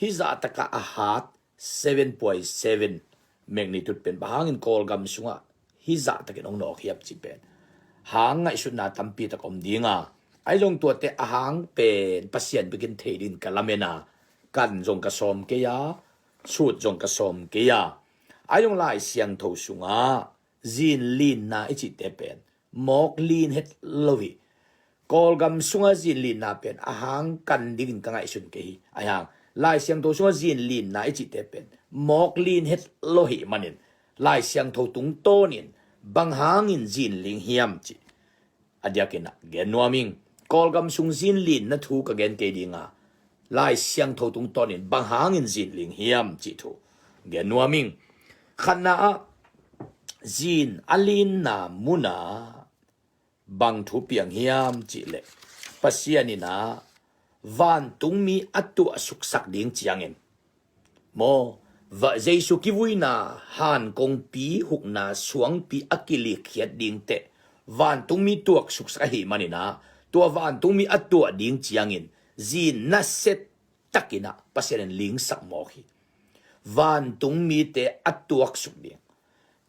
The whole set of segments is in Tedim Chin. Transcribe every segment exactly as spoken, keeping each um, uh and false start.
Hih zahtakah a hat seven point seven magnitude pen bang hangin Kawlgam sungah hih zahtakin hong nawk hiam cih pen hang ngaihsutna tampi tak om dinga, ahi zong tuate a hang pen Pasian bikin thei dingin ka lamen a, kan zong ka sawm kei a, sut zong ka sawm kei a, ahi zong Lai Siangtho sungah zinlinna i cihte pen mawk lin het lo hi. Kawlgam sungah zinlinna pen a hang kan dingin ka ngaihsun kei hi. Ahi hang Lai Siangtho sungah zinlinna i cihte pen mawk lin het lo hi manin Lai Siangtho tungtawnin bang hangin zinling hiam cih a diakin ah gen nuam ing. Kawlgam sung zinlinna thu ka gen kei dinga, Lai Siangtho tungtawnin bang hangin zinling hiam cih thu gen nuam ing. Khatna ah, zin a linna munah bang thu piang hiam cih leh, Pasian in ah vantungmi a tuah suksak ding ciangin, maw, va Jesu kivuina, hankongpi hukna suangpi a kilikkhiat ding teh vantungmi tuak suksak ahih manin ah, tua vantungmi a tuah ding ciangin zin nasia takin ah Pasian in lingsak mawk hi. Vantungmite a tuaksuk ding,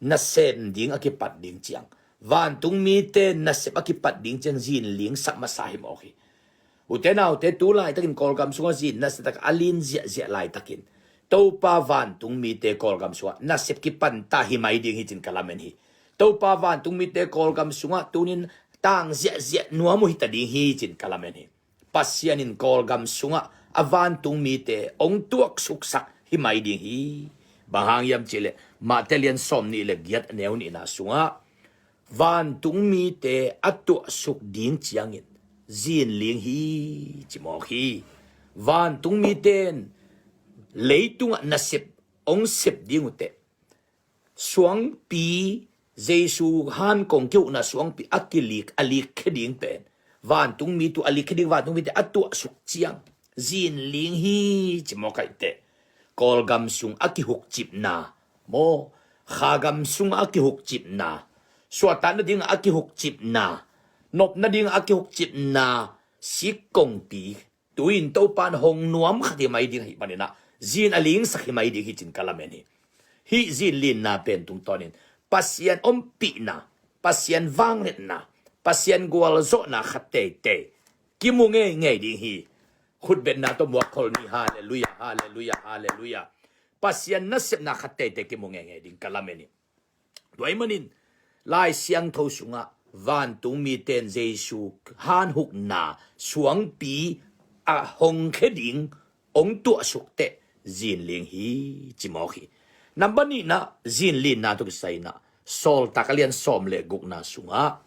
nasem ding a kipat ding ciang, vantungmite nasep a kipat ding ciang zin lingsak masa hi mawk hi. Ute naute, tu laitakin Kawlgam sungah zin nasia tak a lin ziahziah laitakin, Topa vantungmite Kawlgam sungah nasep kipanta hi mai ding hi cin ka lamen hi. Topa vantungmite Kawlgam sungah tunin tang ziahziah nuam uh hita ding hi cin ka lamen hi. Pasian in Kawlgam sungah a vantungmite hong tuaksuksak hi mai ding hi. Bang hang hiam cih leh, Mate lian sawm nih le giat a neu nihna sungah, vantungmite a tuahsuk ding ciangin zinling hi ci mawk hi. Vantungmite in leitungah nasep hong sep ding uh teh, suangpi, Jesu hankong kihukna suangpi a kilik, a likkhia ding pen vantungmi tu a likkhia ding, vantungmite a tuahsuk ciang zinling hi ci mawk hi teh. Kawlgam sung a kihukcipna, maw, khagam sung a kihukcipna, suahtak nading a kihukcipna, nop nading a kihukcipna sikkongpi tu-in Topa in hong nuam khat hi mai ding ahih manin ah, zin a lingsak hi mai ding hi cin ka lamen hi. Hih zinlinna pen tungtawnin Pasian ompihna, Pasian vangliatna, Pasian gualzawhna khat teitei kimu ngeingei ding hi. Khutbetna tawh muakkholh ni. Halleluiah, halleluiah, halleluiah. Pasian nasepna khat teitei kimu ngeingei ding ka lamen hi. Tua ahih manin Lai Siangtho sungah vantungmite in Jesu hanhukna suangpi a hong khia ding hong tuahsuk teh zinling hi ci mawk hi. Nambat nihna, zinlinna tawh kisai-in ah, Sawltak a lian sawm le gukna sungah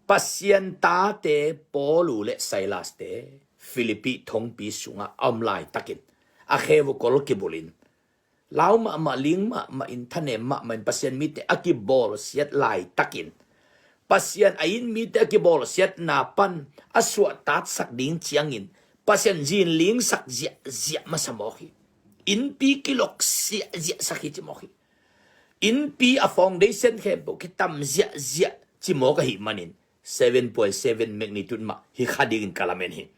Pasian tate Paul uh le Silas te Philippi thongpi sungah a om laitakin, a kheu uh kol kibulhin, lau mahmah, ling mahmah in, thanem mahmah in Pasian mite a kibawlsiat laitakin, Pasian a inn mite a kibawlsiatna pan a suahtaksak ding ciangin Pasian zinlingsak ziahziah masa mawk hi. Innpi kilok ziahziahsak hi ci mawk hi. Innpi a foundation khempeuh kitam ziahziah ci mawk ahih manin seven point seven magnitude mah hi kha dingin ka lamen hi.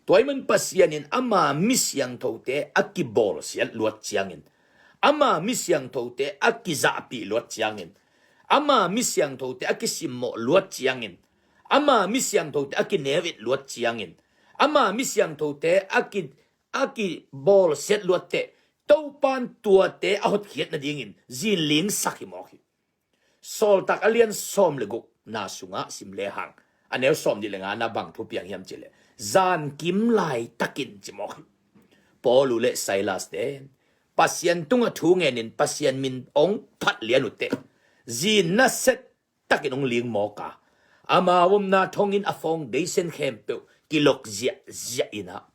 Tua ahih man Pasian in ama mi siangthote a kibawlsiat luat ciangin, ama mi siangthote a kizahpih luat ciangin, ama mi siangthote a kisimmawh luat ciangin, ama mi siangthote a kineu-et luat ciangin, ama mi siangthote a ki, a kibawlsiat luat teh Topa in tuate a hotkhiat nadingin zinlingsak hi mawk hi. Sawltak a lian sawm le gukna sungah sim lehang, a neu sawm nih le ngana bang thu piang hiam cih leh, zankim laitakin ci mawk hi. Paul uh le Silas te Pasian tungah thu ngenin Pasian min hong phat lian uh teh zin nasia takin hong ling mawk a, amau omna thonginn a foundation khempeuh kilok ziahziah in ah,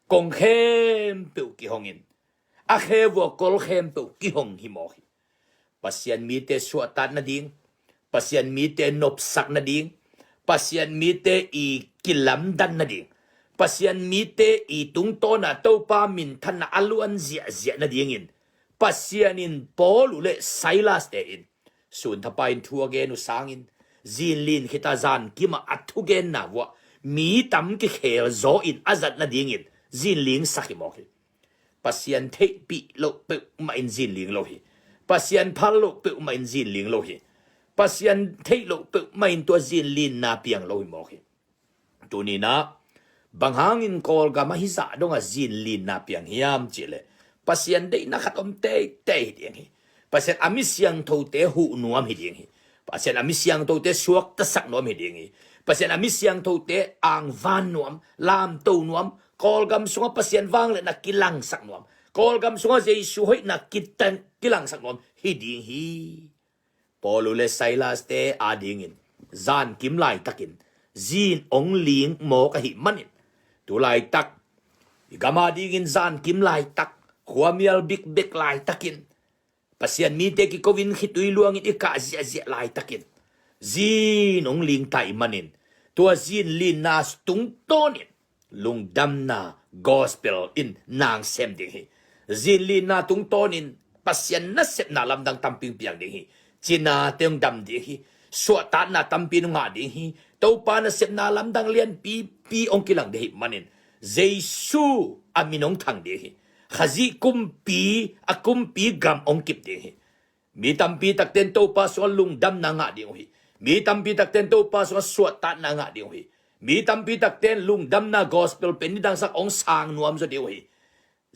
kong khempeuh kihongin, a kheu uh a kol khempeuh kihong hi mawk hi. Pasian mite suahtak nading, Pasian mite nopsak nading, Pasian mite i kilamdan nading, Pasian mite i tungtawna Topa minthanna a luan ziahziah nadingin Pasian in Paul uh le Silas te in sunthapai in thu a gen uh sangin, zinlin khita zankim ah a thugenna vuah mi tam kikhel zaw in a zat nadingin zinling sak hi mawk hi. Pasian theihpih loh peuhmah in zinling lo hi. Pasian phal loh peuhmah in zinling lo hi. Pasian theih loh peuhmah in tua zinlinna piang lo hi mawk hi. Tuninah bang hangin Kawlgam ah hizah dongah zinlinna piang hiam cihleh, Pasian deihna khat om teitei hi ding hi. Pasian a mi siangthote huh nuam hi ding hi. Pasian a mi siangthote suaktasak nuam hi ding hi. Pasian a mi siangthote angvan nuam, lamto nuam, Kawlgam sungah Pasian vangliatna kilangsak nuam, Kawlgam sungah Jesu hoihna kitan kilangsak nuam hi ding hi. Paulu le Silaste adingin zankim laitakin zin ong ling mawk ahih manin, tu laitak i gam adingin zankim laitak, khuamial bikbek laitakin, Pasian mite kikovin khitui luangin i kah ziahziah laitakin, zin ong ling ta ih manin, tua zinlinna tungtawnin lungdamna gospel in nang sem ding hi. Zinlinna tungtawnin Pasian nasepna lamdang tampi piang ding hi. Cinate hong dam ding hi. Suahtakna tampi hong ngah ding hi. Topa nasepna lamdang lianpipi hong kilang ding hi manin, Jesu a min hong thang ding hi. Khazih kumpi, a kumpi gam hong kip ding hi. Mi tampi takten Topa sungah lungdamna ngah ding uh hi. Mi tampi takten Topa sungah suahtakna ngah ding uh hi. Mi tampi takten lungdamna gospel pen nidangsak hong sang nuam zaw ding uh hi.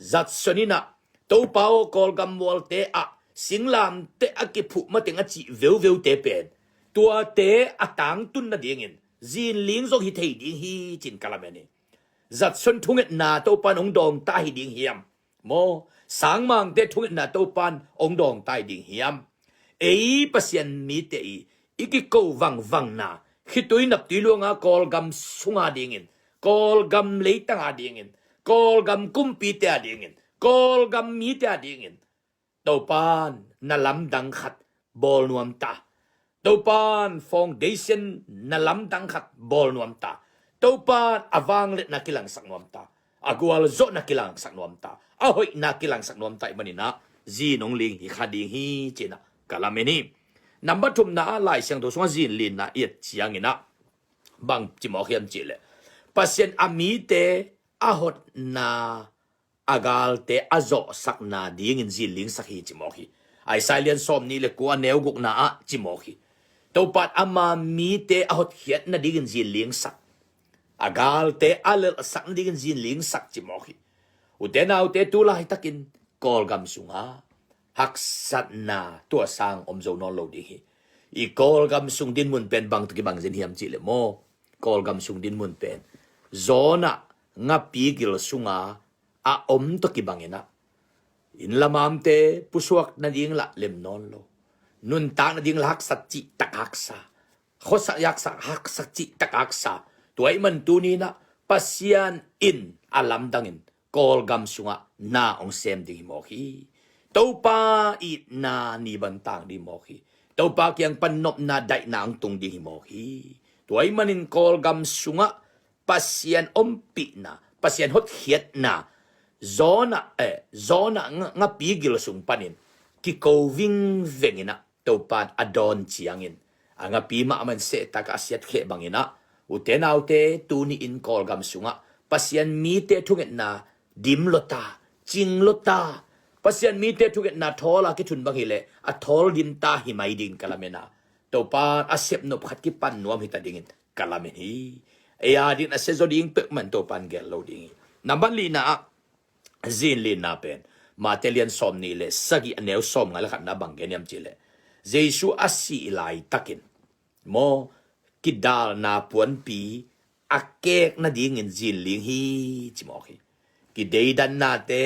Zatson inah, Topa aw, Kawlgam mualte ah singlamteh a kiphuh mateng a cih veuveute pen, tuate a tangtun nadingin zinling zong hi thei ding hi, cin ka lamen hi. Zatson thungetna Topan hong dawngta hi ding hiam? Maw, sangmangte thungetna Topan hong dawngta hi ding hiam? Ei Pasian mite i, i kiko vangvangna, khitui naptui luanga Kawlgam sunga dingin, Kawlgam leitanga dingin, Kawlgam kumpite a dingin, Kawlgam mite a dingin, Topan na lamdang khat bawl nuam ta. Topan foundation na lamdang khat bawl nuam ta. Topan a vangliatna kilangsak nuam ta. A gualzawhna kilangsak nuam ta. A hoihna kilangsak nuam ta ih maninah, zin ong ling hi kha ding hi, cinah ka lamen hi. Nambat thumna ah Lai Siangtho sungah zinlinna i et cianginah bang cimawk hiam cihleh, Pasian a mite a hotna a galte a zawhsakna dingin zinlingsak hi, cimawk hi. Isaiah lian sawm nih le kua a neu gukna ah cimawk hi. Topan ama mite a hotkhiat nadingin zinlingsak, a galte a lelhsak nadingin zinlingsak, cimawk hi. Ute naute, tu laitakin Kawlgam sunga haksatna tua sang om zo nawn lo ding hi. I Kawlgam sung dinmun pen bang tawh kibang zen hiam cihleh maw, Kawlgam sung dinmun pen Jonah ngapi gil sunga a om tawh kibanginah, inn lamamte pusuak nading lah lem nawn lo, nuntak nading lah haksat cihtak haksa, khuasak yaksak haksak cihtak haksa. Tua ih man tuninah Pasian in a lamdangin Kawlgam sungah na hong sem ding hi mawk hi. Topa itna ni bantang ding hi mawk hi. Topa kiang pan nopna daihna hong tung ding hi mawk hi. Tua ih manin Kawlgam sungah Pasian ompihna, Pasian hotkhiatna, Jonah, eh, Jonah nga-, ngapi gil sung panin kiko vingvenginah Topan a dawn ciangin, a ngapi mahmah in sehtak a siatkheh banginah, ute naute, tuni in Kawlgam sungah Pasian mite thungetna dim lota, cing lota. Pasian mite thungetna thawl a kithun bang hileh a thawl dimta hi mai dingin ka lamena, Topan a sepnop khat kipan nuam hita dingin ka lamen hi. Ei a dingin a sia zaw ding peuhmah in Topan gel lo ding hi. Nambat lina ah zinlinna pen Mate lian sawm nih le sagih a neu sawm nga le khatna bang gen hiam cihleh, Jesu a sih laitakin maw, kidalna puanpi a kek nadingin zinling hi, cimawk hi. Kideidannate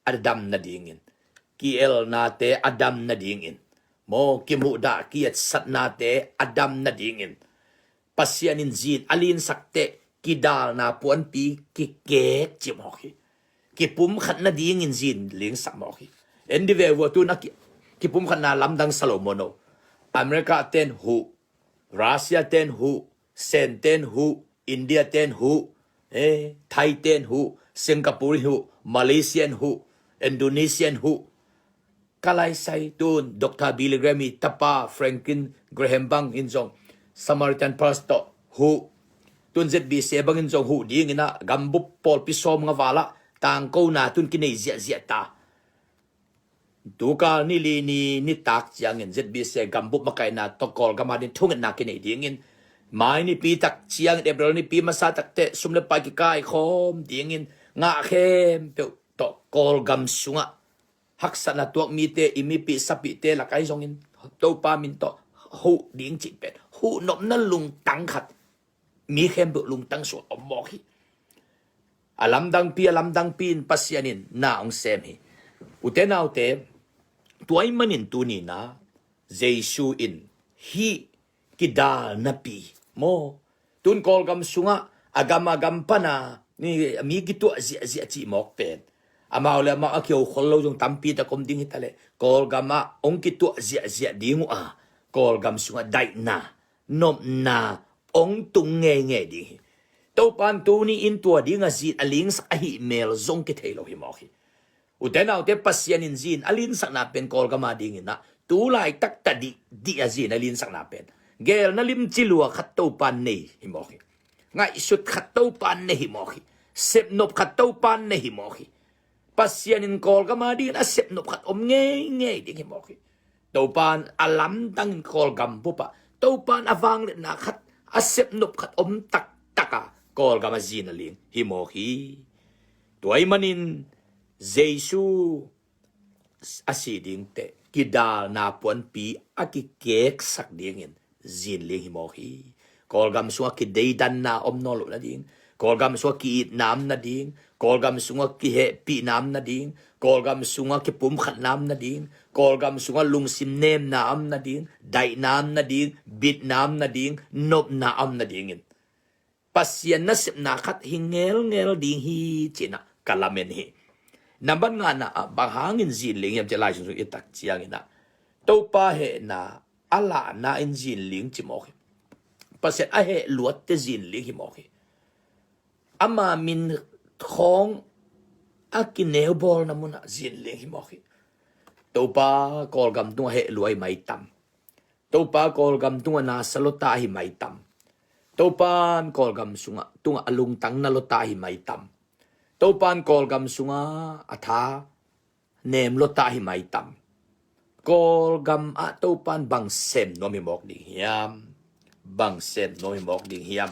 a dam nadingin, ki-elnate a dam nadingin, maw, kimuhdah ki-etsatnate a dam nadingin, Pasian in zin a linsak teh kidalna puanpi kikek cimawk hi. Kipumkhat nadingin zin lingsak mawk hi. En di ve vua, tuna ki, kipumkhatna lamdang sa lo maw no? America ten huh, Russia ten huh, Sen ten huh, India ten huh, eh, Thai ten huh, Singapore huh, Malaysia huh, Indonesia huh. Ka laisai tun Doctor Billy Graham i tapa Franklin Graham bang in zong Samaritan Purse tawh huh. Tun Z B C bangin zong huh dingin ah gambup pawlpi sawm nga val ah tangkona tun kinei ziahziah ta. Tukal ni li ni nitak ciangin Z B C gambup makaihna tawh Kawlgam ading thungetna kinei dingin, May nipi tak ciangin April nipi masa takteh sum le pai kikaikhawm dingin ngah khempeuh tawh Kawlgam sungah haksatna tuak mite, i mipih sapihte lak ahi zongin Topa min tawh huh ding cih pen huh nopna lungtang khat mi khempeuh lungtang sungah om mawk hi. A lamdangpi, a lamdangpi in Pasian in na hong sem hi. Ute naute, tua ahih manin tuni-in ah Jesu in hih kidalnapi maw, tun Kawlgam sungah a gam a gam pana ni mi kituah ziahziah cih mawk pen, amau le amau a kiho khol lo zong tampi tak om ding hi ta leh, Kawlgam ah hong kituah ziahziah ding uh a, Kawlgam sungah daihna, nopna hong tung ngeingei ding hi. Topa in tuni in tua ding a zin a lingsak ahih mel zong kithei lo hi mawk hi. Ute naute, Pasian in zin a linsakna pen Kawlgam adingin ah tu laitak tadih dih a zin a linsakna pen geelna limci lua khat Topa in nei hi mawk hi. Ngaihsut khat Topa in nei hi mawk hi. Sepnop khat Topa in nei hi mawk hi. Pasian in Kawlgam adingin a sepnop khat om ngeingei ding hi mawk hi. Topa in a lamdangin Kawlgam bup ah Topa in a vangliatna khat, a sepnop khat om taktak a Kawlgam a zin a ling hi mawk hi. Tua ahih manin Jesu a sih ding teh kidalna puanpi a kikeksak dingin zin ling hi mawk hi. Kawlgam sungah kideidanna om nawn loh nading, Kawlgam sungah ki-itna om nading, Kawlgam sungah kihehpihna om nading, Kawlgam sungah kipumkhatna om nading, Kawlgam sungah lungsim nemna om nading, daihna om nading, bitna om nading, nopna om nadingin Pasian nasepna khat hi ngelngel ding hi, ci-in ah ka lamen hi. Nambat ngana ah bang hangin zin ling hiam ci-a Lai Siangtho i et tak ciangin ah Topa hehna a lahna in zin ling ci mawk hi. Pasian a heh luatte zin ling hi mawk hi. Ama min khawng a kineubawlna munah zin ling hi mawk hi. Topa Kawlgam tungah heh lua hi mai tam. Topa Kawlgam tungah nasa lua ta hi mai tam. Topa in Kawlgam sungah tungah a lungtang na lua ta hi mai tam. Topa in Kawlgam sungah a tha nem lua ta hi mai tam. Kawlgam ah Topa in bang sem nuam hi mawk ding hiam? Bang sem nuam hi mawk ding hiam?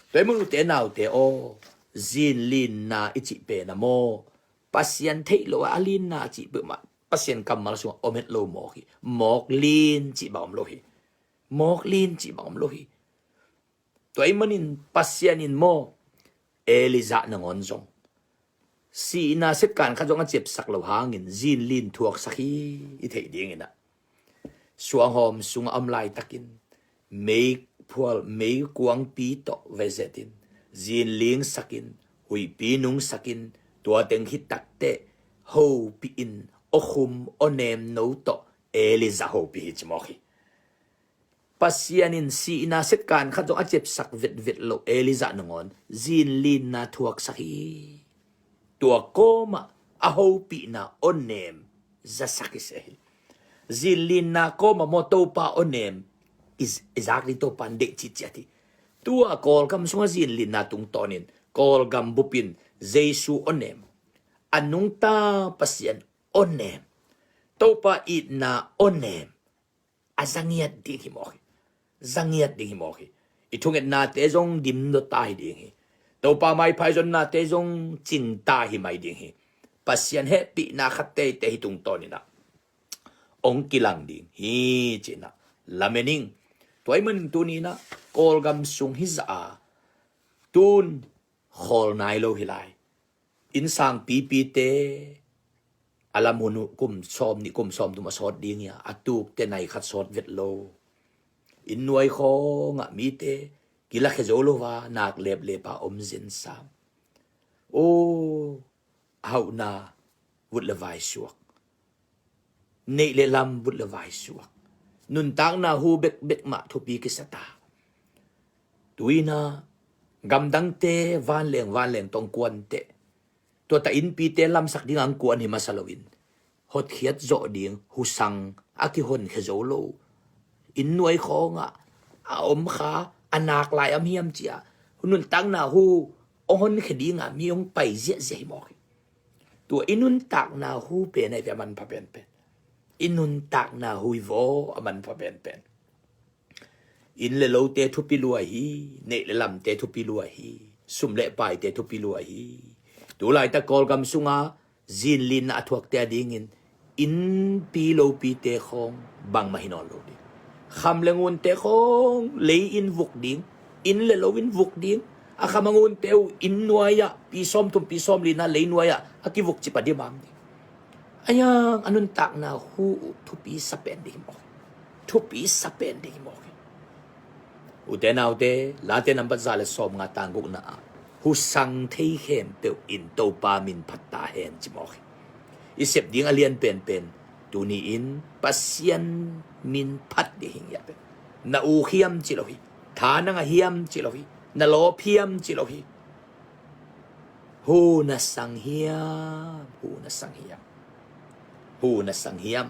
Tua ahih manin ute naute aw, zin linna i cih pen ah maw, Pasian theih loh a a linna cih peuhmah Pasian kammal sungah om het lo mawk hi. Mawk lin cih bang om lo hi. Mawk lin cih bang om lo hi. Tua ahih manin Pasian in maw, Elijah nangawn zong sihna setkan khat zong a ciapsak lo hangin zin lin thuaksak hi. I theih dingin ah suanghawm sungah om laitakin meiphual meikuangpi tawh vezetin zin lingsakin huihpi nungsakin tua teng khit takteh hopih in aw khum aw nemno tawh Elijah hopih hi ci mawk hi. Pasian in sihna setkan khat zong a ciapsak vetvet lo Elijah nangawn zin linna thuaksak hi. Tua kawmah a hopihna aw nem zasak hi se hi. Zin linna kawmah maw Topa aw nem i, i zak ding Topa in deih citciat hi. Tua Kawlgam sungah zin linna tungtawnin Kawlgam bupin Jesu aw nem, a nungta Pasian aw nem, Topa itna aw nem a zangiat ding hi mawk hi. Zangiat ding hi mawk hi. I thungetnate zong dim lua ta hi ding hi. Topa maipha i zonnate zong cing ta hi mai ding hi. Pasian hehpihna khat teitei hi tungtawnin ah hong kilang ding hi ci-in ah lamen ing. Tua ahih manin tuni-in ah Kawlgam sung hi zah a tun khawl nai lo hi lai. Innsang pipite a lam hun uh kum sawm nih kum sawm thum a sawt ding hi a, a tukte nai khat sawt vet lo. Inn nuai khawngah mite kilakhia zo lo a, nak leplep a om zen sam. Aw, a hauhna vut le vai suak, neih le lam vut le vai suak, nuntakna hu bekbek mah thupi kisa ta. Tu-in ah gamdangte vanleng vanleng tawh kuanteh, tua ta innpite lamsak dingah kuan hi masa loin, hotkhiat zawh ding husang a kihonkhia zo lo inn nuai khawngah a om kha, a nak lai om hiam ci-a nuntakna hu hong honkhia dinga mi hong pai ziahziah hi mawk hi. Tua i nuntakna hu pen ahi ve a manpha penpen. I nuntakna hu hi vaw a manpha penpen. Inn le lote thupi lua hi, neih le lamte thupi lua hi, sum le paite thupi lua hi. Tulaitak Kawlgam sunga zinlinna a thuakte a dingin innpi lopite khawng bangmah hi nawn lo ding. Kham le ngunte khawng lei in vuk ding, inn le lo in vuk ding. A kham a ngunte uh inn nuai-ah pi sawmthum pi sawmlina lei nuai-ah a kivuk cip a dimam ding. Ayang a nuntakna hu uh thupi sa pen ding hi mawk hi. Thupi sa pen ding hi mawk hi. Ute naute, Late nambat za le sawmnga tang gukna ah husang thei khempeuh in Topa min phat ta hen ci mawk hi. I sep ding a lian penpen tuni-in Pasian min phat ding hi ngiat pen. Na uk hiam ci lo hi. Tha na ngah hiam ci lo hi. Na lawp hiam ci lo hi. Hu na sang hiam, hu na sang hiam, hu na sang hiam.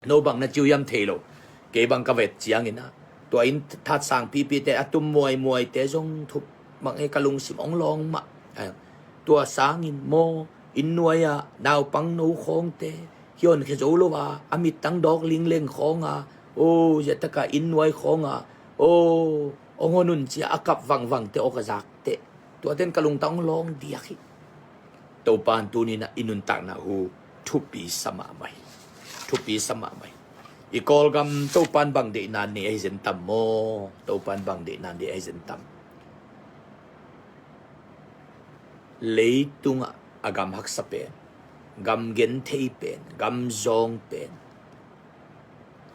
No bang na ci uh hiam thei lo. Kei bang ka vet ciangin ah, tua inn that sang pipite a tum muaimuaite zong thup bang e, ka lungsim hong lawng mah. Tua sangin maw, inn nuai-ah naupang no khawngte hi honkhia zo lo a, a mittang dawk lingleng khawng a, o, ziahtaka inn nuai khawng a, o, hong hon un ci-a a kap vangvangte aw ka zak teh. Tuate in ka lungtang hong lawng diak hi. Topa in tuni-in ah i nuntakna hu thupi sa mahmah hi. Thupi sa mahmah hi. I Kawlgam Topa in bang deihna nei ahi zen tam maw? Topa in bang deihna nei ahi zen tam? Leitungah a gam haksa pen, gam genthei pen, gam zawng pen,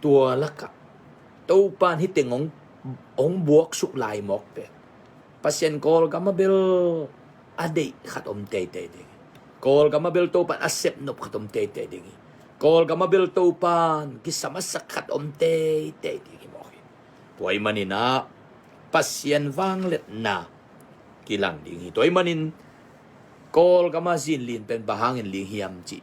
tua lakah Topa in hih teng hong, hong buaksuk lai mawk pen, Pasian Kawlgam ah bel a deih khat om teitei ding hi. Kawlgam ah bel Topa in a sepnop khat om teitei ding hi. Kawlgam ah bel Topa in kisam a sak khat om teitei ding hi mawk hi. Tua ahih manin ah Pasian vangliatna kilang ding hi. Tua ahih manin Kawlgam ah zinlin pen bang hangin ling hiam cih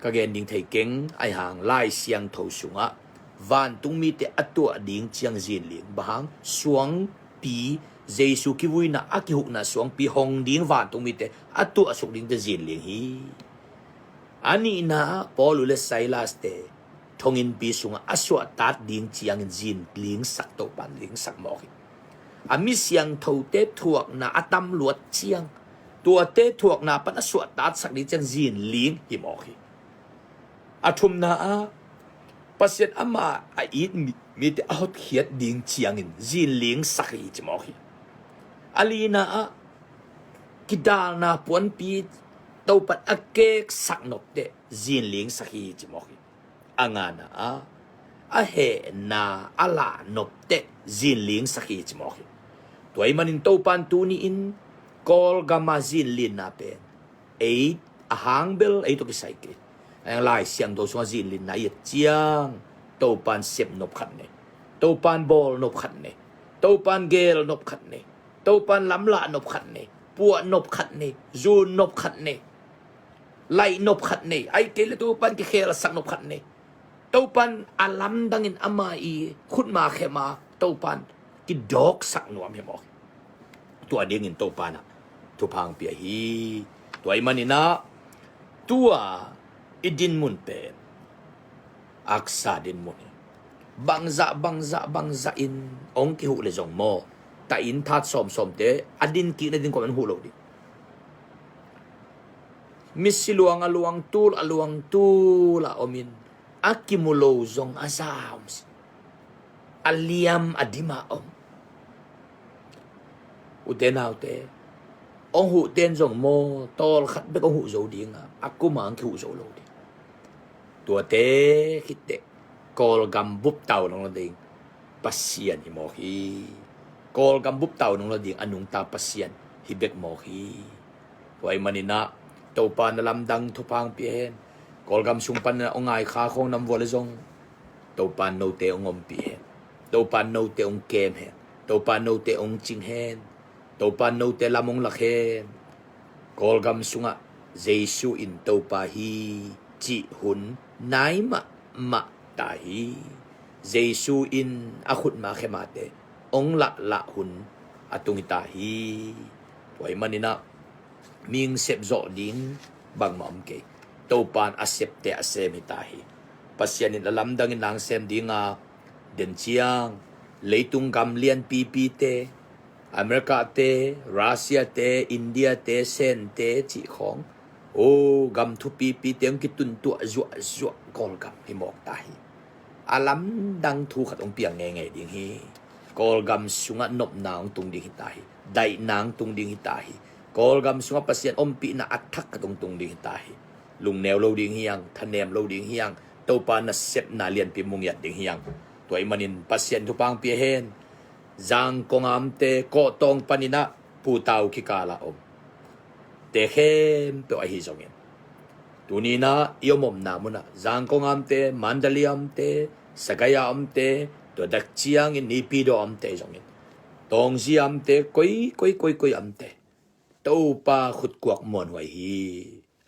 ka gen ding thei keng, ahi hang Lai Siangtho sungah vantung mite a tuah ding ciang zinling, bang hang, suangpi, Jesu kivuina a kihukna suangpi hong ding vantung mite a tuahsuk dingte zinling hi. A nihna ah Paul uh le Silas-te thonginnpi sungah a suahtak ding ciangin zinlingsak, Topa in lingsak mawk hi. A mi siangthote thuakna a tam luat ciang, tuate thuakna pan a suahtaksak ding ciang zinling hi mawk hi. A thumna ah Pasian ama a it mi, mite a hotkhiat ding ciangin zinlingsak hi ci mawk hi. A lina ah kidalna puanpi Topa in a keksak nopte zinlingsak hi ci mawk hi. A ngana ah a hehna a lah nopte zinlingsak hi ci mawk hi. Tua ahih manin Topa in tuni-in Kawlgam ah zinlinna pen ei a hang bel ei tawh kisai kei. Ahi hang Lai Siangtho sungah zinlinna i et ciang Topa in sepnop khat nei, Topa in bawlnop khat nei, Topa in gelnop khat nei, Topa in lamlahnop khat nei, puahnop khat nei, zunnop khat nei, laihnop khat nei, ahih kei leh Topa in kikhelsaknop khat nei. Topa in a lamdangin ama i khutma khema Topa in kidawksak nuam hi mawk hi. Tua dingin Topa in ah thupha hong pia hi. Tua ahih manin ah tua i dinmun pen haksa dinmun hi. Bangzah, bangzah, bangzah in hong kihuh leh zong maw, ta inn that sawmsawmte a din kik nading kawm an huh lo ding. Misi luang a luang, tul a luang, tul a om in, a kimu lo zong a za om si, a liam a dim a om. Ute naute, hong huhte in zong maw, tawlkhat bek hong huh zo ding a, a kum a hong kihuh zo lo ding. Tuate khit teh Kawlgam buptau nong lo ding Pasian hi mawk hi. Kawlgam buptau nong lo ding a nungta Pasian hi bek mawk hi. Tua ahih manin ah Topa na lamdang thupha hong pia hen. Kawlgam sung pan na hong ngai kha khawng nam vua le zong Topa note hong ompih hen. Topa note hong kem hen. Topa note hong cing hen. Topa note lam hong lak hen. Kawlgam sungah Jesu in Topa hi cih hun nai mahmah ta hi. Jesu in a khutma khemate hong lahlah hun a tung hi ta hi. Tua ahih maninah mihing sepzawh ding bangmah om kei. Topan a septe a sem hi ta hi. Pasian in a lamdangin nang sem dinga, den ciang leitung gam lianpipite, Americate, Russiate, Indiate, Sente cih khawng, o, gam thupipite hong kituntuah zuahzuah Kawlgam hi mawk ta hi. A lamdang thu khat hong piang ngeingei ding hi. Kawlgam sungah nopna hong tung ding hi ta hi. Daihna hong tung ding hi ta hi. Kawlgam sungah Pasian ompihna a thak khat hong tung ding hi ta hi. Lungneu lo ding hi hang, thanem lo ding hi hang, Topa nasepna lianpi mu ngiat ding hi hang. Tua ahih manin Pasian thupha hong pia hen. Zangkong a omte, Kawhtawng paninah Putau kikala om te khempeuh ahi zongin, tuninah i om omna munah Zangkong a omte, Mandalay a omte, Sagaing a omte, tua dak ciangin Naypyidaw a omte zongin, Taunggyi a omte, koi koi koi koi a omte, Topa khutkuak muanhuai hi.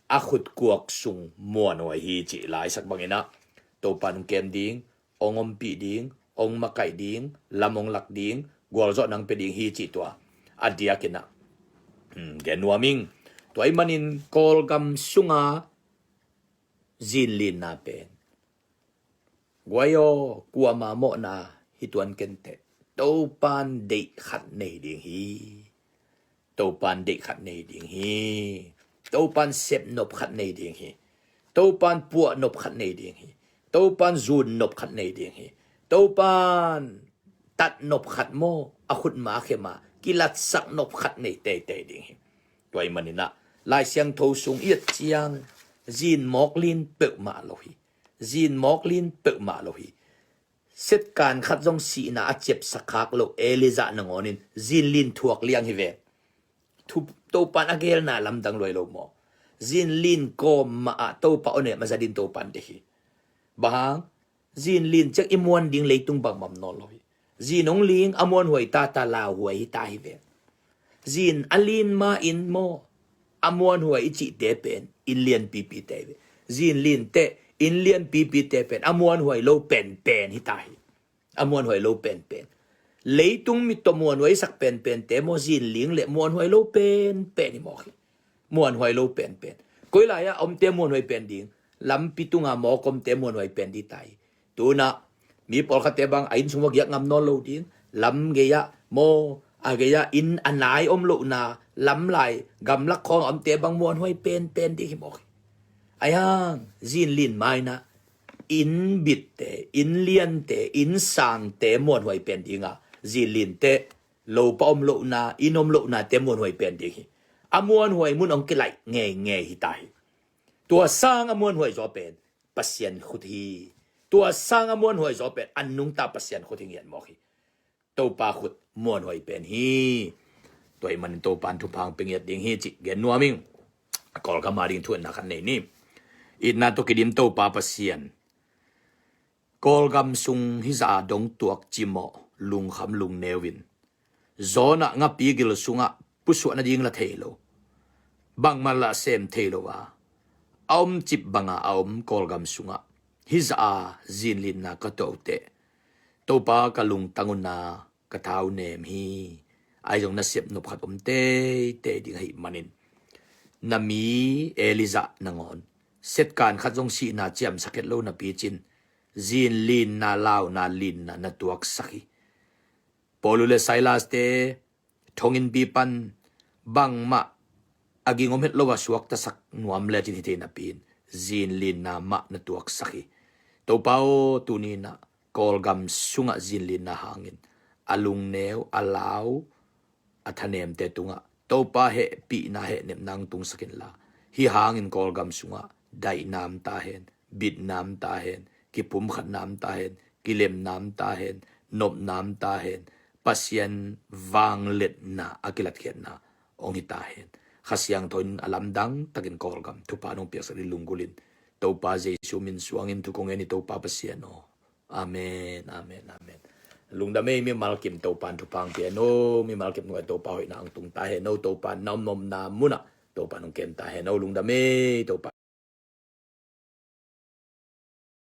A khutkuak sung muanhuai hi cih laisak banginah Topa nung kem ding, hong ompih ding, hong makaih ding, lam hong lak ding, gualzawh nang pia ding hi cih tua a diakinah, hmm, gen nuam ing. Tua ahih manin Kawlgam sunga zinlinna pen, guai aw, kuama mawhna hi tuan kenteh, Topan deih khat nei ding hi. Topan deih khat nei ding hi. Topan sepnop khat nei ding hi. Topan puahnop khat nei ding hi. Topan zunnop khat nei ding hi. Topan tatnop khat maw, a khutma khema kilatsak nop khat nei teitei ding hi. Tua ahih maninah Lai Siangtho sung i et ciang zin mawk lin peuhmah lo hi. Zin mawk lin peuhmah lo hi. Setkan khat zong sihna a ciapsak khak lo Elijah nangawnin zinlin thuak liang hi ve. Thu, Topan a gelna lamdang luai lo maw? Zinlin kawm mah ah Topa aw nem a za din Topan deih hi. Bang hang? Zinlin ciang i muan ding leitung bangmah om nawn lo hi. Zin hong ling a muanhuai tata lauhuai hi ta hi ve. Zin a lin ma in maw, a muanhuai i cihte pen inn lianpipite hi ve. Zinlin teh inn lianpipite pen a muanhuai lo penpen hi ta hi. A muanhuai lo penpen. Leitung mit tawh muanhuai sak penpente maw, zinling le muanhuai lo penpen hi mawk hi. Muanhuai lo penpen. Koi lai-ah a omte muanhuai pen ding? Lampi tunga mawk omte muanhuai pen ding ta hi. Tunah mi pawlkhatte bang a inn sung va giak ngam nawn lo ding. Lam gei-ah maw, a gei-ah inn a nai om lohna, lamlai gamlak khawng a omte bang muanhuai penpen ding hi mawk hi. Ahi hang zinlin mainah inn bitte, inn liante, inn sangte muanhuai pen dinga, zinlin teh lopa om lohna, inn om lohnate muanhuai pen ding hi. A muanhuai mun hong kilaih ngeingei hi ta hi. Tua sang a muanhuai zaw pen Pasian khut hi. Tua sang a muanhuai zaw pen a nungta Pasian khut hi ngiat mawk hi. Topa khut muanhuai pen hi. Tua ahih manin Topan thupha hong pia ngiat ding hi cih gen nuam ing. Kawlgam a ding thu etna khat nei ni. Itna tawh kidim Topa Pasian, Kawlgam sung hizah a dong tuak cimawh, lungkham lungneu in, zawnah ngapi gil sungah pusuah nading la thei lo, bangmah la sem thei lo a, a omcip banga a om Kawlgam sungah hizah a zinlinna ka tuah uh teh, Topa ka lungtang uh na, ka thau nem hi. Ahi zong na sepnop khat om teitei ding ahih manin, na mi Elijah nangawn setkan khat zong sihna ciamsak het lo napi cin, zinlinna, launa linna na tuaksak hi. Paul le Silas te thonginnpi pan bangmah a ging om het lo a suaktasak nuam lecin hi thei napi-in zinlinna mah na tuaksak hi. Topa aw, tuni-in ah Kawlgam sungah zinlinna hangin a lungneu, a lau, a thanemte tungah Topa hehpihna, hehnepna hong tungsak inla, hih hangin Kawlgam sungah daihna om ta hen, bitna om ta hen, kipumkhatna om ta hen, kilemna om ta hen, nopna om ta hen, Pasian vangliatna a kilatkhiatna hong hi ta hen. Kha Siangtho in a lamdang takin Kawlgam thupha nong piaksak ding lunggulhin, Topa Jesu min suangin thu kong ngen hi, Topa Pasian aw. Amen, amen, amen. Lungdam ei, mimal kim Topan thupha hong pia hen aw, mimal kim tungah Topa hoihna hong tung ta hen aw, Topa na omna munah Topa hong kem ta hen aw, lungdam ei, Topa